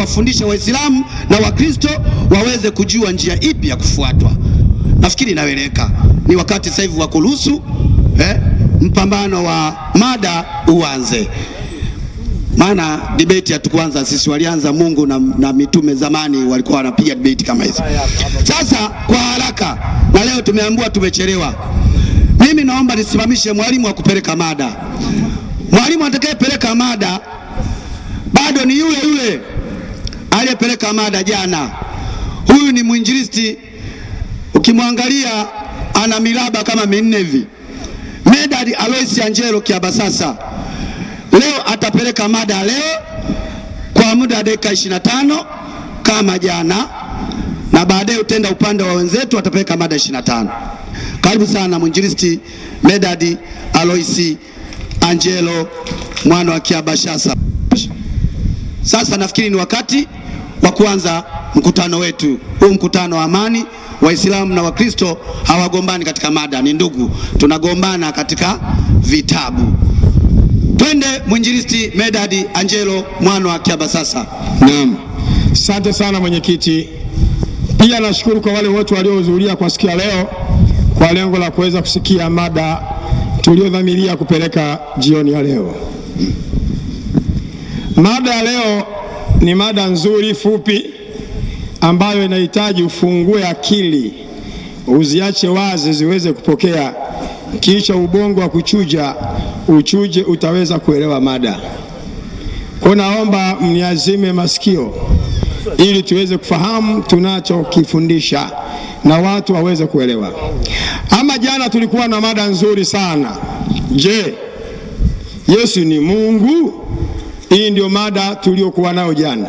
kuwafundisha Waislamu na Wakristo waweze kujua njia ipi ya kufuatwa. Nafikiri inaeleweka. Ni wakati sasa hivi wa kuruhusu mpambano wa mada uanze. Maana debate hatukuanza sisi, walianza Mungu na mitume zamani, walikuwa wanapiga debate kama hizi. Sasa kwa haraka, na leo tumeambiwa tumechelewa, mimi naomba nisimamishe mwalimu wa kupeleka mada. Mwalimu atakayepeleka mada bado ni yule yule aliyepeleka mada jana. Huyu ni mwinjilisti, ukimwangalia ana miraba kama minne hivi. Medad Alois Angelo Kiabasasa leo atapeleka mada leo kwa muda wa dakika 25 kama jana, na baadaye utaenda upande wa wenzetu atapeleka mada 25. Karibu sana mwinjilisti Medad Alois Angelo mwana wa Kiabashasa. Sasa nafikiri ni wakati wa kuanza mkutano wetu huu, mkutano wa amani. Waislamu na Wakristo hawagombani katika mada, ni ndugu, tunagombana katika vitabu. Twende mwinjilisti Medad Angelo mwana wa Kiabasasa. Naam, asante sana mwenyekiti. Pia nashukuru kwa wale wote waliohudhuria kwa siku ya leo kwa lengo la kuweza kusikia mada tuliyodhamiria kupeleka jioni ya leo. Mada ya leo ni mada nzuri fupi ambayo inahitaji ufungue akili, uziache wazi ziweze kupokea, kisha ubongo wa kuchuja uchuje, utaweza kuelewa mada. Kwa naomba mniazime masikio ili tuweze kufahamu tunachokifundisha na watu waweze kuelewa. Ama jana tulikuwa na mada nzuri sana. Je, Yesu ni Mungu? Hii ndio mada tuliyokuwa nayo jana.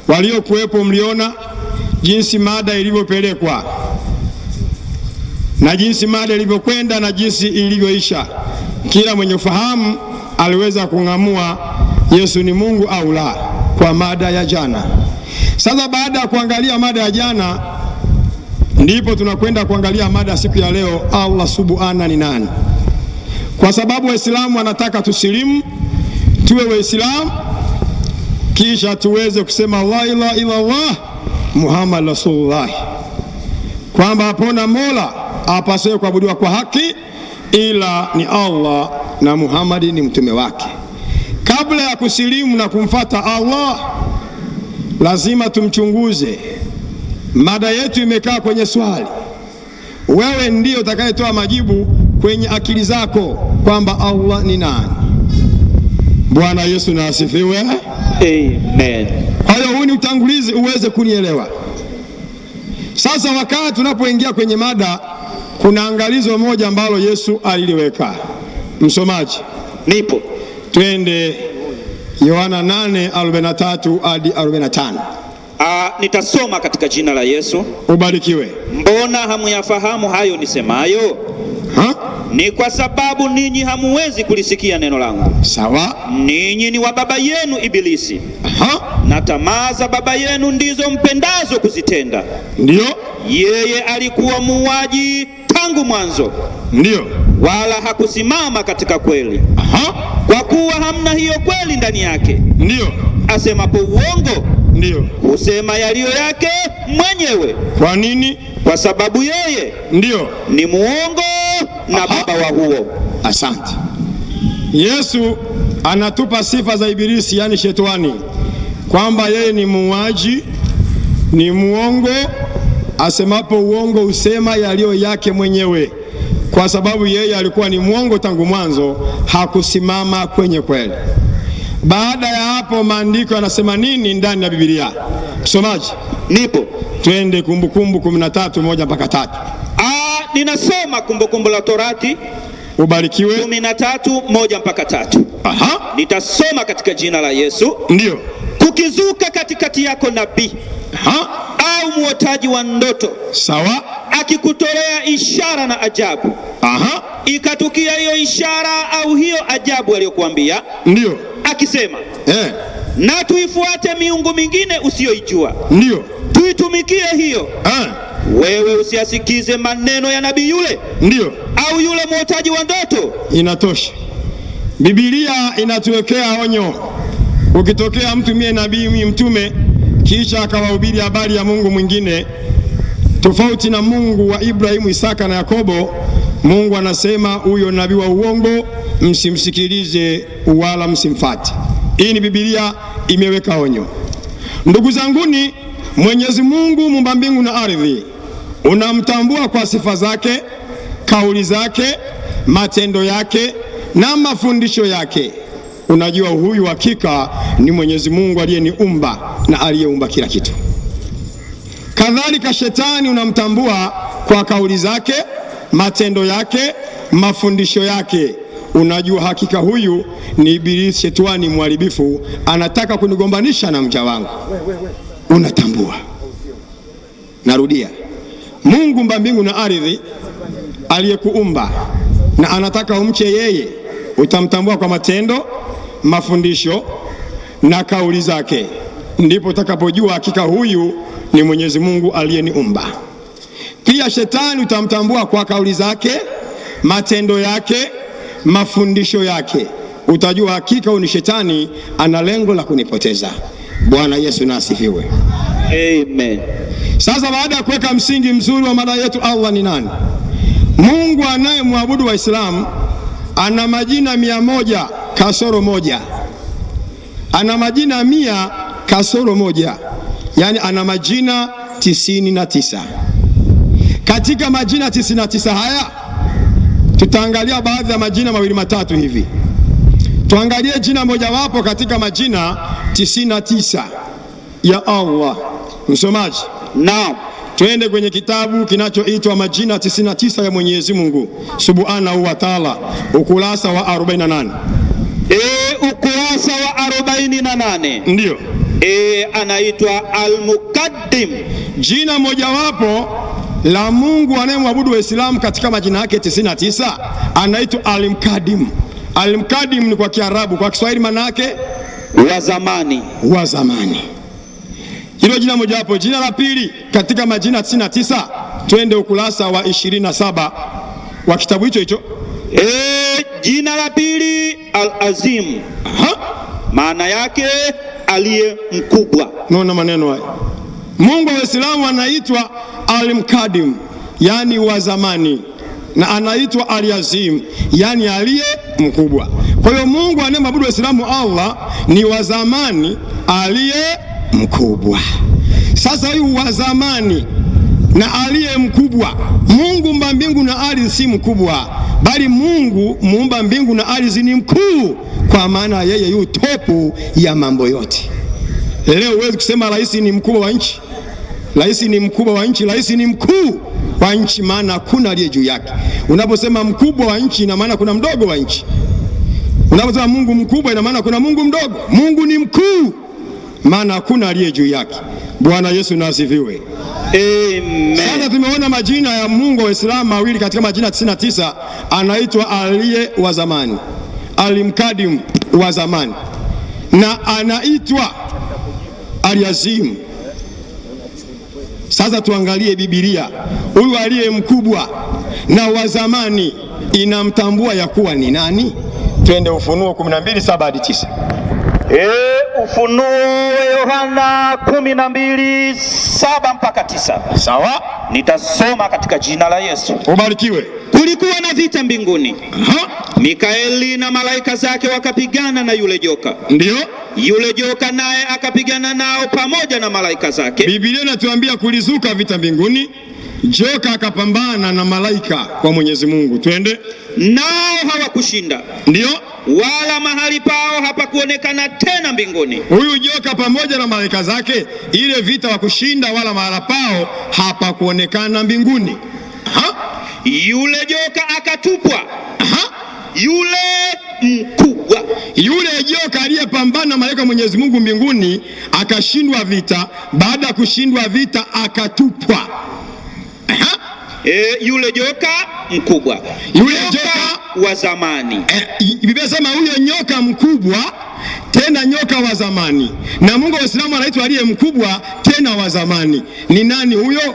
Waliokuwepo mliona jinsi mada ilivyopelekwa na jinsi mada ilivyokwenda na jinsi ilivyoisha. Kila mwenye ufahamu aliweza kung'amua Yesu ni Mungu au la kwa mada ya jana. Sasa baada ya kuangalia mada ya jana, ndipo tunakwenda kuangalia mada siku ya leo, Allah subhana ni nani? Kwa sababu Waislamu wanataka tusilimu, tuwe Waislamu, kisha tuweze kusema la ilaha illa Allah Muhammad Rasulullah, kwamba hapana mola apasaye kuabudiwa kwa haki ila ni Allah na Muhammad ni mtume wake. Kabla ya kusilimu na kumfata Allah, lazima tumchunguze. Mada yetu imekaa kwenye swali, wewe ndiyo utakayetoa majibu kwenye akili zako kwamba Allah ni nani. Bwana Yesu na asifiwe. Amen. Kwa hiyo huu ni utangulizi uweze kunielewa. Sasa wakati tunapoingia kwenye mada, kuna angalizo moja ambalo Yesu aliliweka. Msomaji, Nipo. twende Yohana 8:43 hadi 45. Nitasoma katika jina la Yesu. Ubarikiwe. Mbona hamuyafahamu hayo nisemayo? Ha? Ni kwa sababu ninyi hamuwezi kulisikia neno langu. Sawa. Ninyi ni wa baba yenu Ibilisi, Ha? na tamaa za baba yenu ndizo mpendazo kuzitenda. Ndio, Yeye alikuwa muuaji tangu mwanzo, ndio. wala hakusimama katika kweli, Ha? kwa kuwa hamna hiyo kweli ndani yake. Ndio, Asemapo uongo, ndio. husema yaliyo yake mwenyewe, Kwa nini? kwa sababu yeye Ndio. ni muongo na Aha. baba wa huo. Asante. Yesu anatupa sifa za Ibilisi, yani shetani, kwamba yeye ni muuaji, ni muongo, asemapo uongo husema yaliyo yake mwenyewe, kwa sababu yeye alikuwa ni mwongo tangu mwanzo, hakusimama kwenye kweli. Baada ya hapo, maandiko yanasema nini ndani ya Biblia? Msomaji, Nipo. twende Kumbukumbu 13:1 mpaka 3. Ninasoma Kumbukumbu la Torati Ubarikiwe. 13:1 mpaka 3. Aha, Nitasoma katika jina la Yesu. ndio. Kukizuka katikati yako nabii Ha? au muotaji wa ndoto, Sawa. akikutolea ishara na ajabu, Aha, ikatukia hiyo ishara au hiyo ajabu aliyokuambia, ndio. akisema, na tuifuate miungu mingine usiyoijua, Ndio. tuitumikie hiyo, wewe usiasikize maneno ya nabii yule Ndio. au yule mwotaji wa ndoto. Inatosha. Biblia inatuwekea onyo. Ukitokea mtu mie nabii mimi mtume, kisha akawahubiri habari ya Mungu mwingine tofauti na Mungu wa Ibrahimu, Isaka na Yakobo, Mungu anasema huyo nabii wa uongo msimsikilize wala msimfate. Hii ni Biblia imeweka onyo. Ndugu zanguni, Mwenyezi Mungu muumba mbingu na ardhi unamtambua kwa sifa zake, kauli zake, matendo yake na mafundisho yake. Unajua huyu hakika ni Mwenyezi Mungu aliyeniumba na aliyeumba kila kitu. Kadhalika shetani unamtambua kwa kauli zake, matendo yake, mafundisho yake. Unajua hakika huyu ni Ibilisi, shetani mharibifu, anataka kunigombanisha na mja wangu. Unatambua. Narudia, Mungu mba mbingu na ardhi aliyekuumba na anataka umche yeye, utamtambua kwa matendo, mafundisho na kauli zake, ndipo utakapojua hakika huyu ni Mwenyezi Mungu aliyeniumba. Pia shetani utamtambua kwa kauli zake, matendo yake, mafundisho yake, utajua hakika huyu ni shetani, ana lengo la kunipoteza. Bwana Yesu na asifiwe. Amen. Sasa baada ya kuweka msingi mzuri wa mada yetu, Allah ni nani? Mungu anayemwabudu Waislamu ana majina 100 kasoro moja, ana majina 100 kasoro moja, yaani ana majina 99. Katika majina 99 haya tutaangalia baadhi ya majina mawili matatu hivi. Tuangalie jina mojawapo katika majina 99 ya Allah. Msomaji, Naam. twende kwenye kitabu kinachoitwa Majina 99 ya Mwenyezi Mungu Subhanahu wa Ta'ala, ukurasa wa 48. Ukurasa wa 48. Ndiyo, Anaitwa Al-Muqaddim. jina mojawapo la Mungu anayemwabudu Waislamu katika majina yake 99 anaitwa Al-Muqaddim. Al-Muqaddim ni kwa Kiarabu, kwa Kiswahili maana yake wa zamani. wa zamani. Hilo jina mojawapo. Jina la pili katika majina 99, twende ukurasa wa 27 wa kitabu hicho hicho. Jina la pili Al-Azim, Aha. maana yake aliye mkubwa. Naona maneno haya. Mungu wa Waislamu anaitwa Al-Muqaddim, yani wa zamani, na anaitwa Al-Azim, yani aliye mkubwa. Kwa hiyo Mungu anayemwabudu Waislamu Allah ni wa zamani aliye mkubwa. Sasa huyu wa zamani na aliye mkubwa, Mungu muumba mbingu na ardhi si mkubwa, bali Mungu muumba mbingu na ardhi ni mkuu, kwa maana yeye yu topu ya mambo yote. Leo huwezi kusema rais ni mkubwa wa nchi, rais ni mkubwa wa nchi, rais ni mkuu wa nchi, maana hakuna aliye juu yake. Unaposema mkubwa wa nchi, ina maana kuna mdogo wa nchi. Unaposema Mungu mkubwa, ina maana kuna Mungu mdogo. Mungu ni mkuu, maana hakuna aliye juu yake. Bwana Yesu na asifiwe. Amen. Sasa tumeona majina ya Mungu wa Waislamu mawili katika majina 99, anaitwa aliye wa zamani, Al-Muqaddim wa zamani, na anaitwa Al-Azim. Sasa tuangalie Biblia, huyu aliye mkubwa na wa zamani inamtambua ya kuwa ni nani? Twende Ufunuo 12:7 hadi 9. Ufunuo wa Yohana 12:7 mpaka 9. Sawa, Nitasoma katika jina la Yesu. ubarikiwe. Kulikuwa na vita mbinguni. Aha, Mikaeli na malaika zake wakapigana na yule joka. ndio Yule joka naye akapigana nao pamoja na malaika zake. Biblia inatuambia kulizuka vita mbinguni, joka akapambana na malaika kwa Mwenyezi Mungu. Twende. Nao hawakushinda, Ndio wala mahali pao hapakuonekana tena mbinguni. huyu joka pamoja na malaika zake, ile vita wa kushinda, wala mahala pao hapakuonekana mbinguni. Aha, Yule joka akatupwa, aha. yule mkubwa. Yule joka aliyepambana na malaika wa Mwenyezi Mungu mbinguni akashindwa vita. Baada ya kushindwa vita akatupwa. Aha. Yule joka mkubwa, Yule joka wa zamani. Biblia sema huyo nyoka mkubwa tena nyoka wa zamani, na Mungu wa Waislamu anaitwa aliye mkubwa tena wa zamani. Ni nani huyo?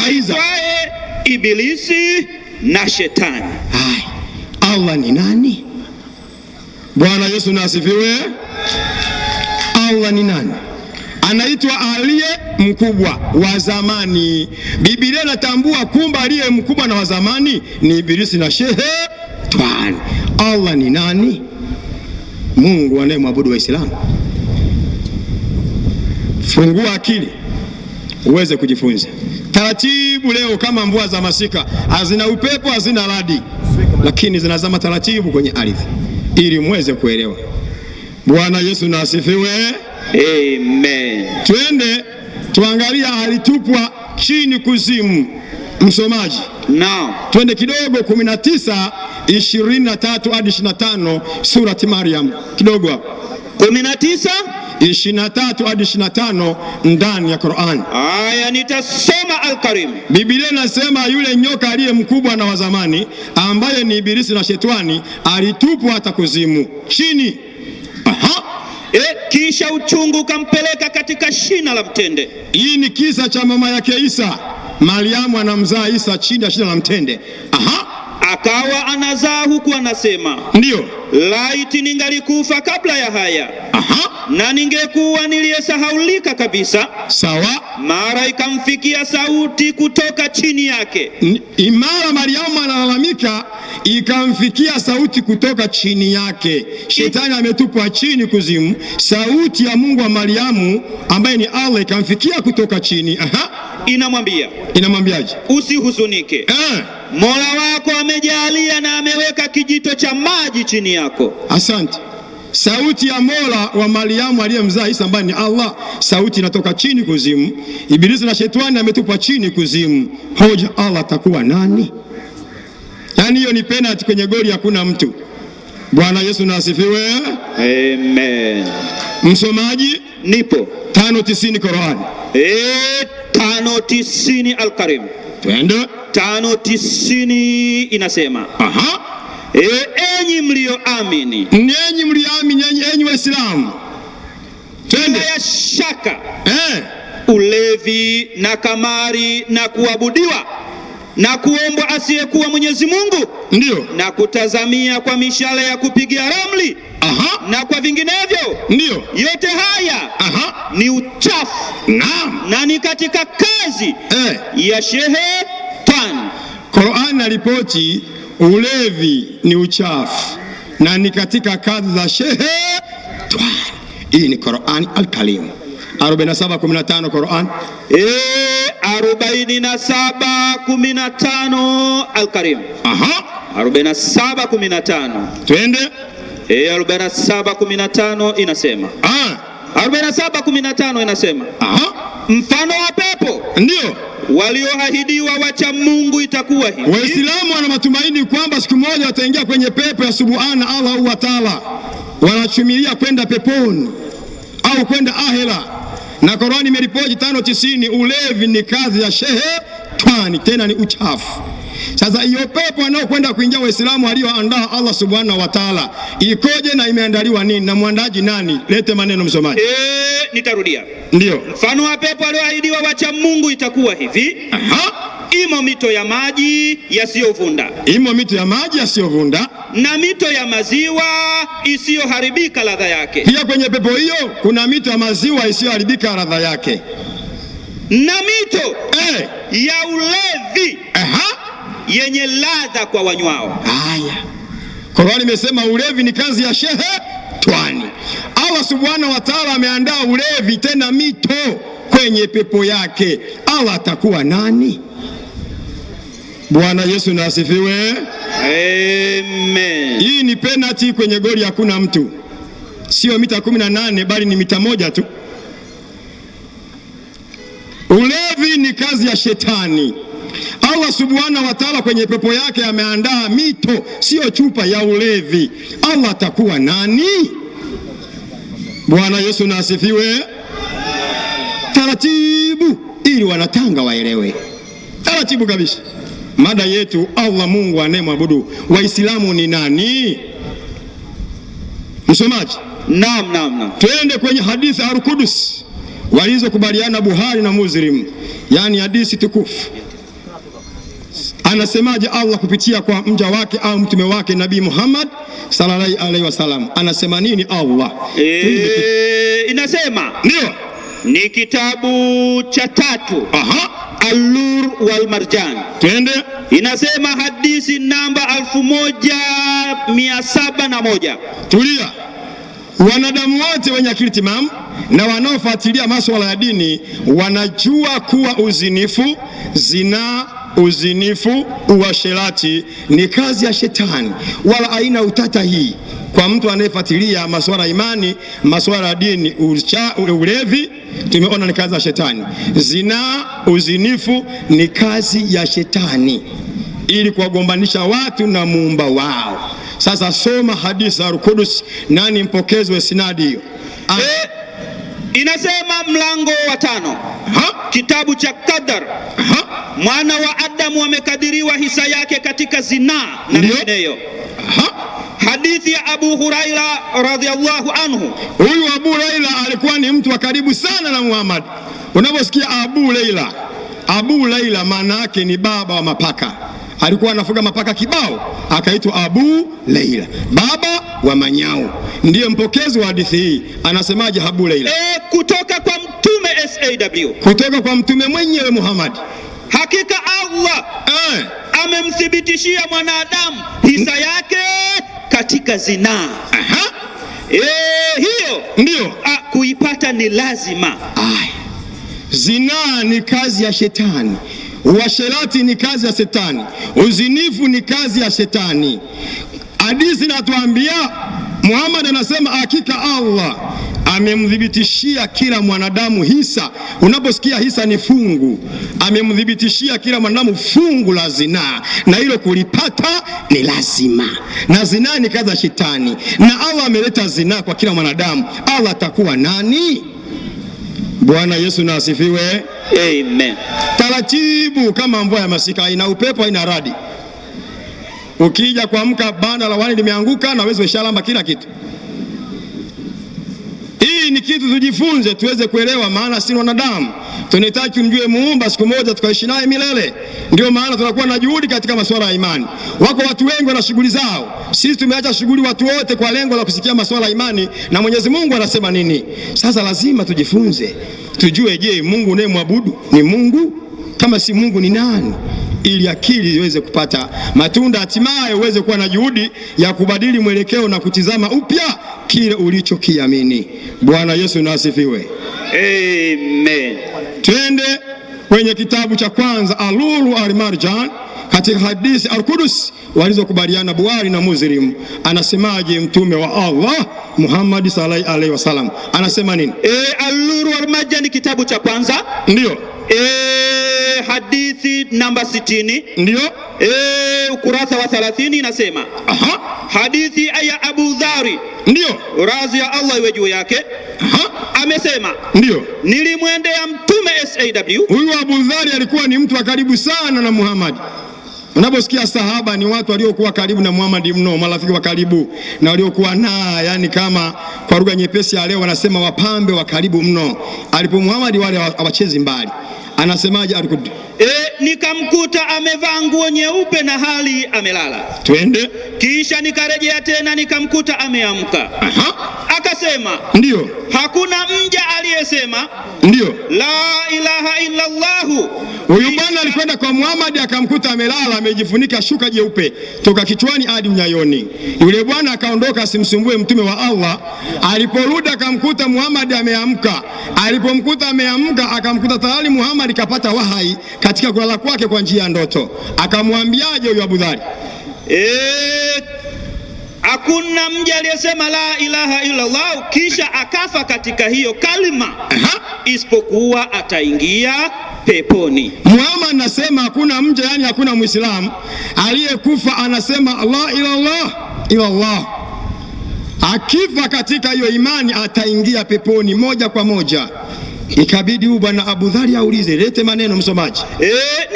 Aiza. Aitwaye Ibilisi na Shetani. Hai, Allah ni nani? Bwana Yesu na asifiwe. Allah ni nani? Anaitwa aliye mkubwa wa zamani. Biblia inatambua kumbe aliye mkubwa na wa zamani ni Ibilisi na Shetani. Allah ni nani? Mungu anayemwabudu Waislamu. Fungua akili uweze kujifunza taratibu. Leo kama mvua za masika, hazina upepo, hazina radi, lakini zinazama taratibu kwenye ardhi ili muweze kuelewa. Bwana Yesu na asifiwe. Amen. Twende tuangalie alitupwa chini kuzimu. Msomaji, Naam. twende kidogo 19 23 hadi 25, surati Maryam, kidogo hapo. 19 23 hadi 25 ndani ya Qur'an. Aya, nitasoma Alkarim. Biblia inasema yule nyoka aliye mkubwa na wa zamani ambaye ni Ibilisi na Shetani alitupwa hata kuzimu chini. Aha. Kisha uchungu ukampeleka katika shina la mtende. Hii ni kisa cha mama yake Isa. Mariamu anamzaa Isa chini ya shina la mtende. Aha. Akawa anazaa huku anasema, Ndiyo. laiti ningalikufa kabla ya haya, Aha. na ningekuwa niliyesahaulika kabisa. Sawa. Mara ikamfikia sauti kutoka chini yake, Imara Mariamu analalamika, ikamfikia sauti kutoka chini yake. Shetani ametupwa chini kuzimu, sauti ya Mungu wa Mariamu ambaye ni Allah ikamfikia kutoka chini. Aha. inamwambia, Inamwambiaje? usihuzunike, Mola wako amejalia na ameweka kijito cha maji chini yako. Asante. Sauti ya Mola wa Mariamu aliyemzaa Isa ambaye ni Allah, sauti inatoka chini kuzimu. Ibilisi na shetani ametupwa chini kuzimu. Hoja, Allah atakuwa nani? Yaani hiyo ni penalty kwenye goli, hakuna mtu. Bwana Yesu na asifiwe. Amen. Msomaji, Nipo. 5:90 Qur'an. 5:90 Alkarim. Twende. 5:90 inasema, Aha. Enyi mlioamini, Ninyi mlioamini, enyi Waislamu. Twende. ya shaka ulevi na kamari na kuabudiwa na kuombwa asiyekuwa Mwenyezi Mungu Ndio. na kutazamia kwa mishale ya kupigia ramli Aha. na kwa vinginevyo, Ndio. yote haya Aha. ni uchafu Naam. na ni katika kazi ya shetani. Qur'an inaripoti ulevi ni uchafu na ni katika kazi za shetani. Hii ni Qur'an Al-Karim. 47:15 Qur'an. 47:15 Al-Karim. Aha. 47:15. Twende. 47:15 inasema. 47:15 inasema. Aha. Mfano wa pepo Ndio. walioahidiwa wacha Mungu itakuwa hivi. Waislamu wana matumaini kwamba siku moja wataingia kwenye pepo ya Subhana Allahu wa Taala. Wanachumilia kwenda peponi au kwenda ahera. Na Qur'ani imeripoti 5:90 ulevi ni kazi ya shetani, tena ni uchafu. Sasa hiyo pepo anaokwenda kuingia Waislamu walioandaa Allah Subhanahu wa Ta'ala ikoje na imeandaliwa nini na mwandaji nani? Lete maneno msomaji. Nitarudia. Ndio. Mfano wa pepo walioahidiwa wacha Mungu itakuwa hivi. Aha. Imo mito ya maji yasiyovunda Imo mito ya maji yasiyovunda na mito ya maziwa isiyoharibika ladha yake, Pia kwenye pepo hiyo kuna mito ya maziwa isiyoharibika ladha yake, na mito ya ulevi yenye ladha kwa wanywao. Haya, Qur'ani imesema ulevi ni kazi ya shetani. Allah Subhanahu wa Ta'ala ameandaa ulevi tena mito kwenye pepo yake. Allah atakuwa nani? Bwana Yesu na asifiwe. Amen. Hii ni penalty kwenye goli, hakuna mtu. Sio mita 18 bali ni mita 1 tu. Ulevi ni kazi ya shetani. Allah Subhanahu wa Ta'ala kwenye pepo yake ameandaa mito, sio chupa ya ulevi. Allah atakuwa nani? Bwana Yesu na asifiwe. Taratibu ili wanatanga waelewe. Taratibu kabisa. Mada yetu, Allah Mungu anayemwabudu Waislamu ni nani? Msomaji. Naam, naam, naam. Twende kwenye hadithi Al-Qudus walizokubaliana Buhari na Muslim, yani hadithi tukufu. Anasemaje Allah kupitia kwa mja wake au mtume wake Nabii Muhammad sallallahu alaihi wasallam? Anasema nini Allah? Inasema Ndio. Ni kitabu cha tatu. Aha, Al-Lur wal Marjan. Twende. Inasema hadithi namba 1701. Tulia. Wanadamu wote wenye akili timamu na wanaofuatilia masuala ya dini wanajua kuwa uzinifu, zinaa, uzinifu, uasherati ni kazi ya shetani, wala haina utata hii kwa mtu anayefuatilia masuala ya imani, masuala ya dini. Ulevi tumeona ni kazi ya shetani, zinaa, uzinifu ni kazi ya shetani ili kuwagombanisha watu na muumba wao. Sasa soma hadithi za Al-Qudus, nani mpokezi wa sinadi hiyo? Inasema mlango wa 5 kitabu cha Qadar. Mwana wa Adamu amekadiriwa hisa yake katika zinaa na mengineyo. Hadithi ya Abu Huraira radhiallahu anhu. Huyu Abu Huraira alikuwa ni mtu wa karibu sana na Muhammad. Unaposikia Abu Leila, Abu Leila maana yake ni baba wa mapaka. Alikuwa anafuga mapaka kibao, akaitwa Abu Leila, baba wa manyau. Ndiye mpokezi wa hadithi hii. Anasemaje Abu Leila? Kutoka kwa Mtume SAW, kutoka kwa Mtume mwenyewe Muhammad. Hakika Allah amemthibitishia mwanadamu hisa yake katika zinaa. Hiyo ndio kuipata ni lazima. Zinaa ni kazi ya shetani, uasherati ni kazi ya shetani, uzinifu ni kazi ya shetani. Hadithi inatuambia Muhammad anasema hakika Allah amemdhibitishia kila mwanadamu hisa. Unaposikia hisa ni fungu, amemdhibitishia kila mwanadamu fungu la zinaa, na hilo kulipata ni lazima, na zinaa ni kazi ya shetani, na Allah ameleta zinaa kwa kila mwanadamu. Allah atakuwa nani? Bwana Yesu na asifiwe. Amen. Taratibu kama mvua ya masika, haina upepo, haina radi. Ukija kuamka banda la wani limeanguka na wewe ushalamba kila kitu. Hii ni kitu tujifunze tuweze kuelewa, maana si wanadamu. Tunahitaji tumjue Muumba, siku moja tukaishi naye milele. Ndio maana tunakuwa na juhudi katika masuala ya imani. Wako watu wengi wana shughuli zao, sisi tumeacha shughuli watu wote kwa lengo la kusikia masuala ya imani na Mwenyezi Mungu anasema nini. Sasa lazima tujifunze, tujue, je, Mungu unayemwabudu ni Mungu? Kama si Mungu ni nani? Ili akili iweze kupata matunda, hatimaye uweze kuwa na juhudi ya kubadili mwelekeo na kutizama upya kile ulichokiamini. Bwana Yesu na asifiwe. Amen. Twende kwenye kitabu cha kwanza Al-Lulu Al-Marjan, katika hadithi Al-Qudus walizokubaliana Buhari na Muslim. Anasemaje Mtume wa Allah Muhammad sallallahu alaihi wasallam? Anasema nini? Al-Lulu Al-Marjan kitabu cha kwanza. Ndio. Hadithi namba 60. Ndio. Ukurasa wa 30 inasema. Aha. Hadithi ya Abu Dhari. Ndio. Radhi ya Allah iwe juu yake. Aha. Amesema. Ndio. Nilimwendea Mtume SAW. Huyu Abu Dhari alikuwa ni mtu wa karibu sana na Muhammad. Unaposikia sahaba ni watu waliokuwa karibu na Muhammad mno, marafiki wa karibu na waliokuwa na, yani kama kwa lugha nyepesi ya leo wanasema wapambe wa karibu mno. Alipo Muhammad wale hawachezi mbali. Anasemaje? Nikamkuta amevaa nguo nyeupe na hali amelala. Twende. Kisha nikarejea tena nikamkuta ameamka. Aha. Akasema, ndio, hakuna mja aliyesema ndio la ilaha illa Allah. Huyu bwana alikwenda kwa Muhammad akamkuta amelala amejifunika shuka jeupe toka kichwani hadi unyayoni. Yule bwana akaondoka asimsumbue mtume wa Allah. Aliporudi akamkuta Muhammad ameamka. Alipomkuta ameamka akamkuta tayari Muhammad kapata wahai katika kulala kwake kwa njia ya ndoto. Akamwambiaje huyu Abu Dhari? Hakuna mja aliyesema la ilaha illa Allah kisha akafa katika hiyo kalima isipokuwa ataingia peponi. Muhammad anasema hakuna mja, yani hakuna Muislamu aliyekufa anasema la ilaha illa Allah, akifa katika hiyo imani ataingia peponi moja kwa moja. Ikabidi huyu bwana Abu Dhari aulize, lete maneno msomaji.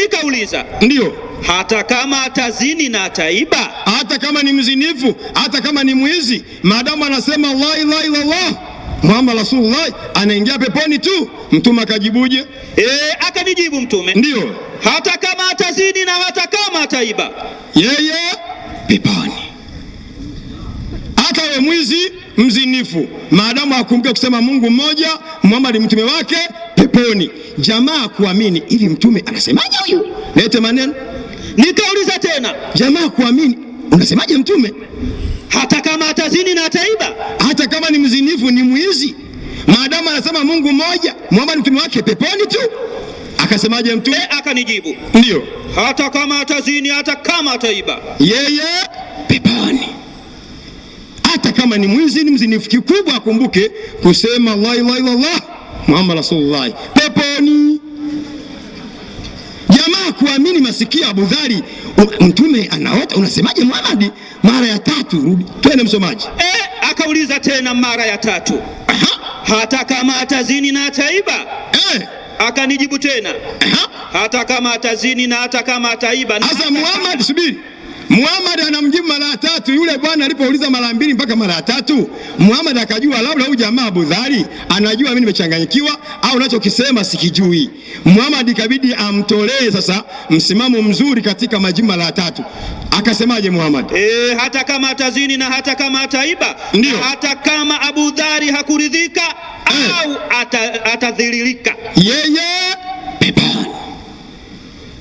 Nikauliza, ndio, hata kama atazini na ataiba, hata kama ni mzinifu, hata kama ni mwizi, maadamu anasema la ilaha illa Allah Muhammad Rasulullah, anaingia peponi tu. Mtume akajibuje? Akanijibu Mtume, ndio, hata kama atazini na hata kama ataiba, yeye peponi. Hata we mwizi, mzinifu, maadamu akumbuke kusema Mungu mmoja, Muhammad mtume wake, peponi. Jamaa kuamini hivi, mtume anasemaje huyu? Lete maneno. Nikauliza tena, Jamaa kuamini, unasemaje mtume? Hata kama atazini na ataiba? Hata kama ni mzinifu, ni mwizi, maadamu anasema Mungu mmoja, Muhammad mtume wake, peponi tu. Akasemaje mtume? Akanijibu, Ndio, hata kama atazini, hata kama ataiba, yeye peponi. Hata kama ni mwizi, ni mzinifu, kikubwa akumbuke kusema la ilaha illallah Muhammad rasulullah, peponi. Jamaa kuamini masikia Abu Dhari, mtume anaota, unasemaje Muhammad? Mara ya tatu, rudi twende msomaji. Akauliza tena mara ya tatu, hata kama atazini na ataiba? Akanijibu tena, hata kama atazini na hata kama ataiba. Sasa Muhammad, subiri. Muhammad anamjibu mara ya tatu. Yule bwana alipouliza mara mbili mpaka mara ya tatu, Muhammad akajua labda huyu jamaa Abu Dhari anajua mimi nimechanganyikiwa au nachokisema sikijui. Muhammad ikabidi amtolee sasa msimamo mzuri katika majibu mara ya tatu. Akasemaje Muhammad? Hata kama atazini na hata kama ataiba, Ndio. na hata kama Abu Dhari hakuridhika au atadhililika, Yeye peponi.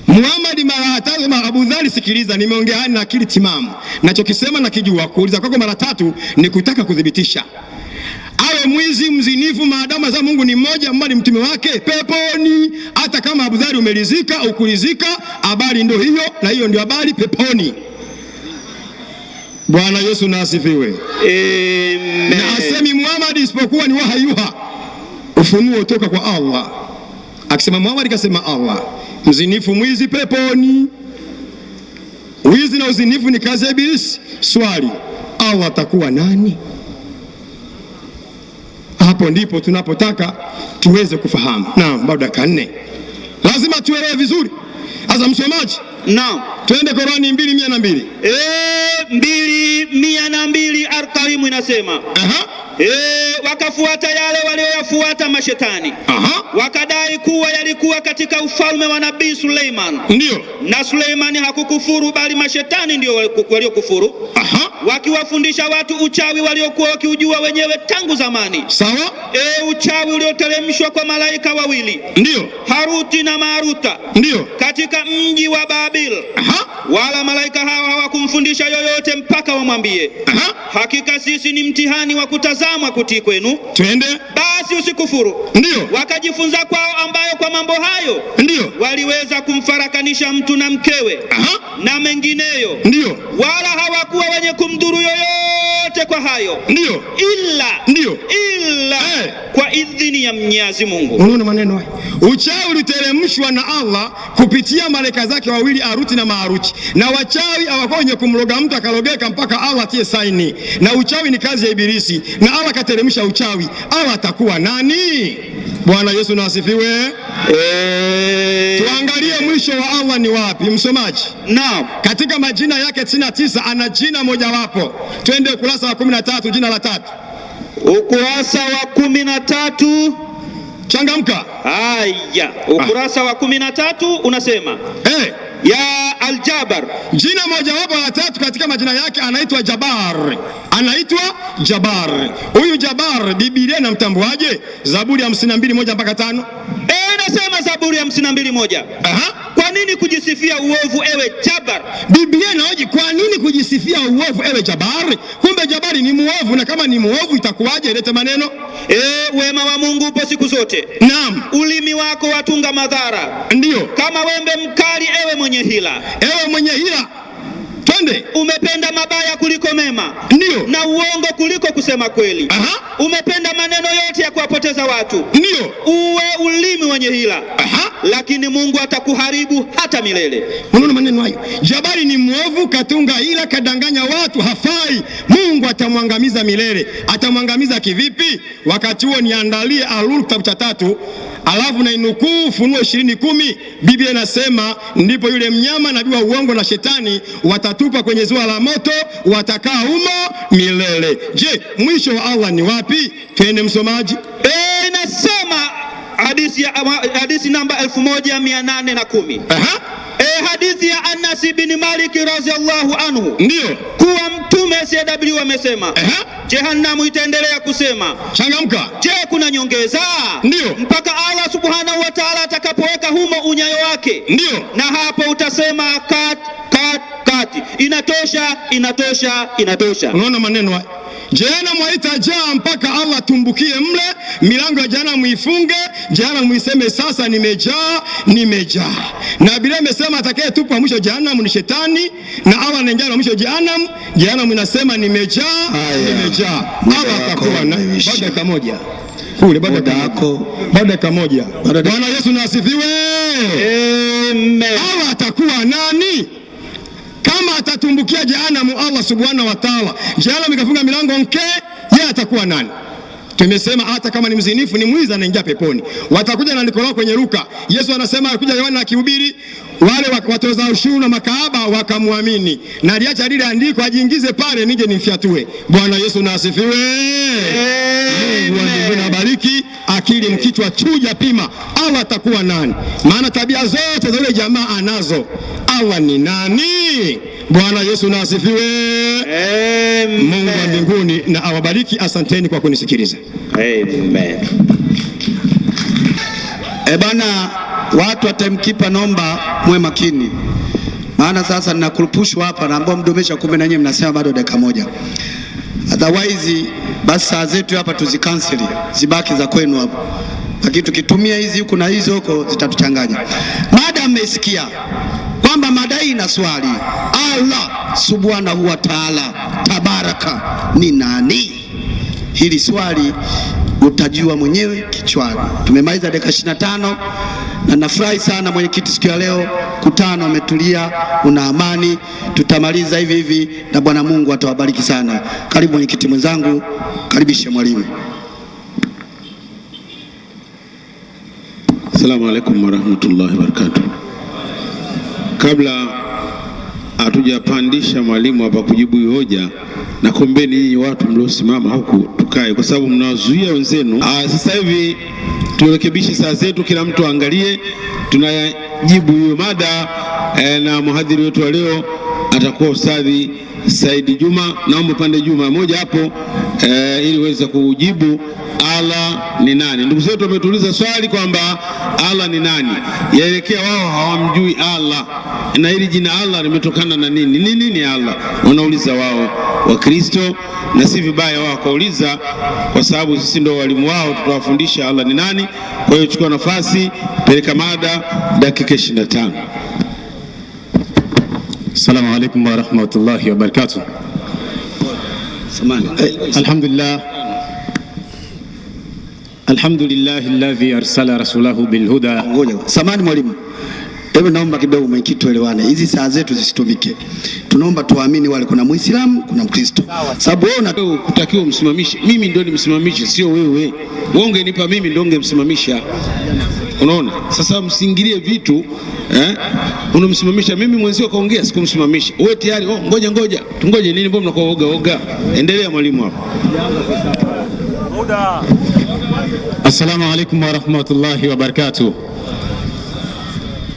Muhammad mara ya tatu, Abu Dhari, sikiliza, nimeongea haya na akili timamu, nachokisema nakijua. Kuuliza kwako mara tatu ni kutaka kuthibitisha. Awe mwizi, mzinifu, maadamu za Mungu ni mmoja, Muhammad ni mtume wake, peponi. Hata kama Abu Dhari umelizika ukulizika, habari ndio hiyo, na hiyo ndio habari, peponi. Bwana Yesu na asifiwe. Amen. Na asemi Muhammad isipokuwa ni wahayuha, ufunuo kutoka kwa Allah. Akisema Muhammad kasema Allah. Mzinifu, mwizi, peponi. Wizi na uzinifu ni kazi ya Ibilisi. Swali, Allah atakuwa nani? Hapo ndipo tunapotaka tuweze kufahamu. Naam, bado dakika 4. Lazima tuelewe vizuri. Sasa msomaji, Naam. twende Qurani 2:102. 2:102 Al-Karimu inasema, wakafuata yale walioyafuata mashetani. Wakadai kuwa yalikuwa katika ufalme wa Nabii Suleiman. Ndio. Na Suleimani hakukufuru, bali mashetani ndio waliokufuru. Wakiwafundisha watu uchawi waliokuwa wakiujua wenyewe tangu zamani. Sawa. Uchawi ulioteremshwa kwa malaika wawili. Ndio. Haruti na Maruta. Ndio. Katika mji wa Babil. Wala malaika hao hawakumfundisha yoyote mpaka wamwambie, hakika sisi ni mtihani wa kutazama kutii kwenu. Twende. Basi usikufuru. Ndio. Wakajifunza kwao ambayo kwa mambo hayo Ndio. waliweza kumfarakanisha mtu na mkewe. Na mengineyo. Ndio. Wala hawakuwa wenye kumdhuru yoyote kwa hayo. Ndio. Ila. Ndio. Ila kwa idhini ya Mwenyezi Mungu. Unaona maneno haya? Uchawi uliteremshwa na Allah kupitia malaika zake wawili Aruti na Maaruti. Na wachawi hawakuwa wenye kumloga mtu akalogeka mpaka Allah atie saini. Na uchawi ni kazi ya Ibilisi. Na Allah kateremsha uchawi. Allah atakuwa nani? Bwana Yesu na asifiwe. Tuangalie mwisho wa Allah ni wapi, msomaji? Naam. Katika majina yake 99 ana jina mojawapo. Twende ukurasa wa 13, jina la tatu. Ukurasa wa 13. Changamka. Haya, ukurasa wa 13 unasema, ya Aljabar. Jina mojawapo la tatu katika majina yake anaitwa Jabar. Anaitwa Jabar. Huyu Jabar Biblia inamtambuaje? Zaburi 52:1 mpaka 5. Inasema Zaburi 52:1. Kwa nini kujisifia uovu ewe Jabar? Biblia inahoji kwa nini kujisifia uovu ewe Jabar? Kumbe Jabari ni muovu, na kama ni muovu itakuwaje? Lete maneno. Wema wa Mungu upo siku zote. Naam. Ulimi wako watunga madhara. Ndio. Kama wembe mkali ewe mwenye hila. Ewe mwenye hila. Twende. Umependa mabaya kuliko mema. Ndio. Na uongo kuliko kusema kweli. Umependa maneno yote ya kuwapoteza watu. Ndio. Uwe ulimi wenye hila. Lakini Mungu atakuharibu hata milele. Unaona maneno hayo? Jabari ni mwovu, katunga hila, kadanganya watu, hafai. Mungu atamwangamiza milele. Atamwangamiza kivipi? Wakati huo niandalie Alul kitabu cha 3, alafu na inukuu Ufunuo 20:10. Biblia inasema ndipo yule mnyama nabii wa uongo na shetani watatupa kwenye ziwa la moto, watakaa humo milele. Je, mwisho wa Allah ni wapi? Twende msomaji. Inasema hadithi Hadithi namba 1810. Hadithi ya Anas bin Malik radhiallahu anhu, Ndio. Kuwa Mtume SAW amesema, Jehanamu itaendelea kusema, Changamka. Je, kuna nyongeza? Ndio. Mpaka Allah subhanahu wa ta'ala atakapoweka humo unyayo wake. Ndio. Na hapo utasema kat kat kat, inatosha, inatosha, inatosha. Unaona maneno haya? Jehanamu haitajaa mpaka Allah tumbukie mle, milango ya jehanamu ifunge, jehanamu iseme sasa nimejaa, nimejaa. Na Biblia imesema atakayetupa mwisho jehanamu ni shetani, na Allah anaingia na mwisho jehanamu, jehanamu inasema nimejaa, Haya. nimejaa. Muda Allah wako atakuwa na umeisha. baada dakika moja kule, baada Muda dakika wako. moja, baada dakika moja. Baada Bwana Yesu na asifiwe. Amen. Allah atakuwa nani? Kama atatumbukia jehanamu Allah subhanahu wa ta'ala, jehanamu ikafunga milango nke, yeye atakuwa nani? Tumesema hata kama ni mzinifu, ni mwizi, anaingia peponi. Watakuja na andiko lao kwenye Luka. Yesu anasema alikuja Yohana akihubiri, wale watoza ushuru na makahaba wakamwamini, na aliacha lile andiko ajiingize pale, nije nimfyatue. Bwana Yesu na asifiwe. Mungu wa mbinguni abariki. Akili mkichwa chuja pima, Allah atakuwa nani? Maana tabia zote za yule jamaa anazo. Allah ni nani? Bwana Yesu na asifiwe. Amen. Mungu wa mbinguni na awabariki. Asanteni kwa kunisikiliza. Amen. E bana, watu wa timekeeper, naomba muwe makini, maana sasa ninakurupushwa hapa, naambiwa mdomesha, kumbe na nyinyi mnasema bado dakika moja. Otherwise basi saa zetu hapa tuzikanseli, zibaki za kwenu hapo, lakini tukitumia hizi huku na hizo huko zitatuchanganya. Mada mmesikia kwamba mada hii ina swali, Allah subhanahu wa ta'ala tabaraka ni nani? Hili swali utajua mwenyewe kichwani. Tumemaliza dakika 25 na nafurahi sana mwenyekiti, siku ya leo kutano ametulia, una amani. Tutamaliza hivi hivi na Bwana Mungu atawabariki sana. Karibu mwenyekiti mwenzangu, karibishe mwalimu. Assalamu alaikum warahmatullahi wabarakatuh. Kabla hatujapandisha mwalimu hapa kujibu hii hoja, na kuombeni nyinyi watu mliosimama huku tukae, kwa sababu mnawazuia wenzenu. Sasa hivi turekebishe saa zetu, kila mtu aangalie tunajibu hiyo mada na mhadhiri wetu wa leo atakuwa Ustadhi Saidi Juma. Naomba pande Juma moja hapo ili uweze kujibu Allah ni nani. Ndugu zetu wametuuliza swali kwamba Allah ni nani, yaelekea wao hawamjui Allah na hili jina Allah limetokana na nini? Ni nini Allah? Wanauliza wao Wakristo, na si vibaya wao wakauliza, kwa sababu sisi ndio walimu wao, tutawafundisha Allah ni nani. Kwa hiyo chukua nafasi, peleka mada, dakika 25. Assalamu alaikum warahmatullahi wabarakatuh. Samahani. Alhamdulillah. Alhamdulillah alladhi arsala rasulahu bilhuda. Ngoja. Samahani mwalimu. Hebu naomba kidogo mwenyekiti tuelewane. Hizi saa zetu zisitumike. Tunaomba tuamini wale, kuna Muislamu, kuna Mkristo. Sababu wewe una Wewe kutakiwa umsimamishe, mimi ndio nimsimamishe, sio wewe. Wewe ungenipa mimi ndio ungemsimamisha. Unaona? Sasa msiingilie vitu unamsimamisha mimi, mwenzio kaongea, sikumsimamisha. Wewe tayari, oh, ngoja ngoja. Tungoje nini? Mbona mnakuwa oga oga? Endelea mwalimu hapo. Assalamu alaikum warahmatullahi wabarakatuh.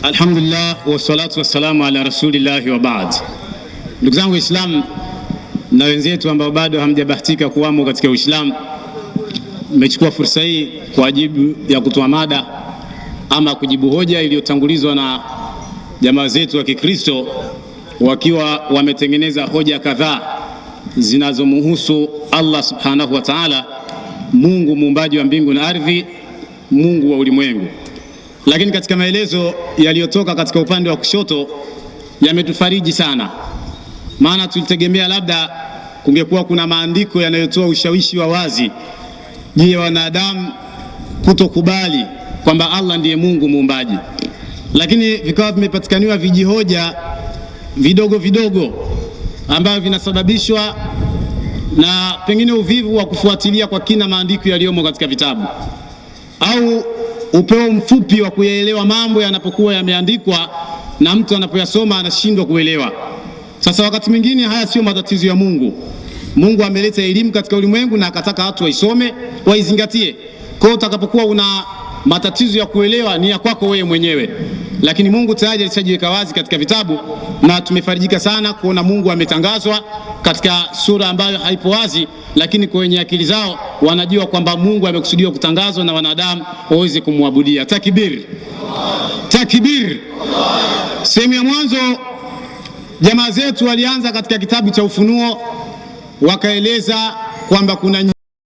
Alhamdulillah wassalatu wassalamu ala rasulillahi wa baad. Ndugu zangu Waislamu na wenzetu ambao bado hamjabahatika kuwamo katika Uislamu, nimechukua fursa hii kwa ajili ya kutoa mada ama kujibu hoja iliyotangulizwa na jamaa zetu wa Kikristo wakiwa wametengeneza hoja kadhaa zinazomhusu Allah subhanahu wa ta'ala, Mungu muumbaji wa mbingu na ardhi, Mungu wa ulimwengu. Lakini katika maelezo yaliyotoka katika upande wa kushoto yametufariji sana, maana tulitegemea labda kungekuwa kuna maandiko yanayotoa ushawishi wa wazi juu ya wanadamu kutokubali kwamba Allah ndiye Mungu muumbaji, lakini vikawa vimepatikaniwa vijihoja vidogo vidogo ambavyo vinasababishwa na pengine uvivu wa kufuatilia kwa kina maandiko yaliyomo katika vitabu au upeo mfupi wa kuyaelewa mambo yanapokuwa yameandikwa na mtu anapoyasoma anashindwa kuelewa. Sasa wakati mwingine haya sio matatizo ya Mungu. Mungu ameleta elimu katika ulimwengu na akataka watu waisome, waizingatie. Kwa hiyo utakapokuwa una Matatizo ya kuelewa ni ya kwako wewe mwenyewe, lakini Mungu tayari alishajiweka wazi katika vitabu, na tumefarijika sana kuona Mungu ametangazwa katika sura ambayo haipo wazi, lakini kwa wenye akili zao wanajua kwamba Mungu amekusudiwa kutangazwa na wanadamu waweze kumwabudia. Takbir, takbir! Sehemu ya mwanzo jamaa zetu walianza katika kitabu cha Ufunuo, wakaeleza kwamba kuna